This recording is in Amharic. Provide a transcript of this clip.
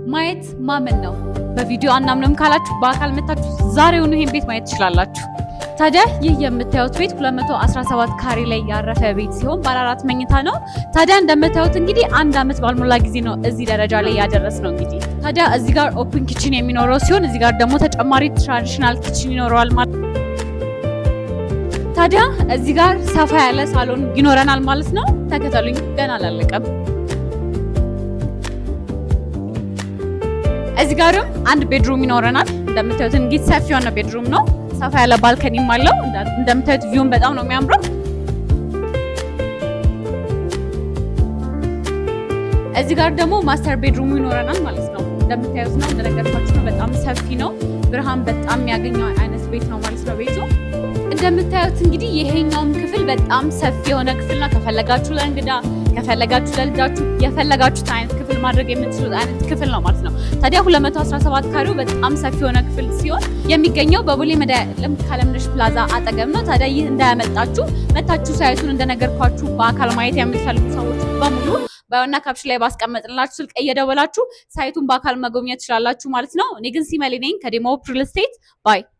ማየት ማመን ነው። በቪዲዮ አናምንም ካላችሁ በአካል መታችሁ ዛሬውኑ ይሄን ቤት ማየት ትችላላችሁ። ታዲያ ይህ የምታዩት ቤት 217 ካሬ ላይ ያረፈ ቤት ሲሆን ባለ አራት መኝታ ነው። ታዲያ እንደምታዩት እንግዲህ አንድ አመት ባልሞላ ጊዜ ነው እዚህ ደረጃ ላይ ያደረስነው። እንግዲህ ታዲያ እዚህ ጋር open kitchen የሚኖረው ሲሆን እዚህ ጋር ደግሞ ተጨማሪ traditional kitchen ይኖረዋል ማለት። ታዲያ እዚህ ጋር ሰፋ ያለ ሳሎን ይኖረናል ማለት ነው። ተከተሉኝ፣ ገና አላለቀም። እዚህ ጋርም አንድ bedroom ይኖረናል። እንደምታዩት እንግዲህ ሰፊ የሆነ bedroom ነው። ሰፋ ያለ balcony ም አለው። እንደምታዩት view ን በጣም ነው የሚያምረው። እዚህ ጋር ደግሞ master bedroom ኡ ይኖረናል ማለት ነው። እንደምታዩት ነው፣ እንደነገርኳችሁ ነው። በጣም ሰፊ ነው። ብርሃን በጣም የሚያገኘው አይነት ቤት ነው ማለት ነው ቤቱ። እንደምታዩት እንግዲህ ይሄኛውም ክፍል በጣም ሰፊ የሆነ ክፍል ነው። ከፈለጋችሁ ለእንግዳ፣ ከፈለጋችሁ ለልጃችሁ፣ የፈለጋችሁት አይነት ክፍል ማድረግ የምትችሉት አይነት ክፍል ነው ማለት ነው። ታዲያ 217 ካሬው በጣም ሰፊ የሆነ ክፍል ሲሆን የሚገኘው በቦሌ መድኃኒዓለም ካለምነሽ ፕላዛ አጠገብ ነው። ታዲያ ይህ እንዳያመልጣችሁ፣ መታችሁ site ኡን እንደነገርኳችሁ በአካል ማየት የምትፈልጉ ሰዎች በሙሉ bio ና caption ላይ ባስቀመጥንላችሁ ስልክ እየደወላችሁ site ኡን በአካል መጎብኘት ትችላላችሁ ማለት ነው። እኔ ግን ሲመሌ ነኝ ከዴሞ real estate። Bye.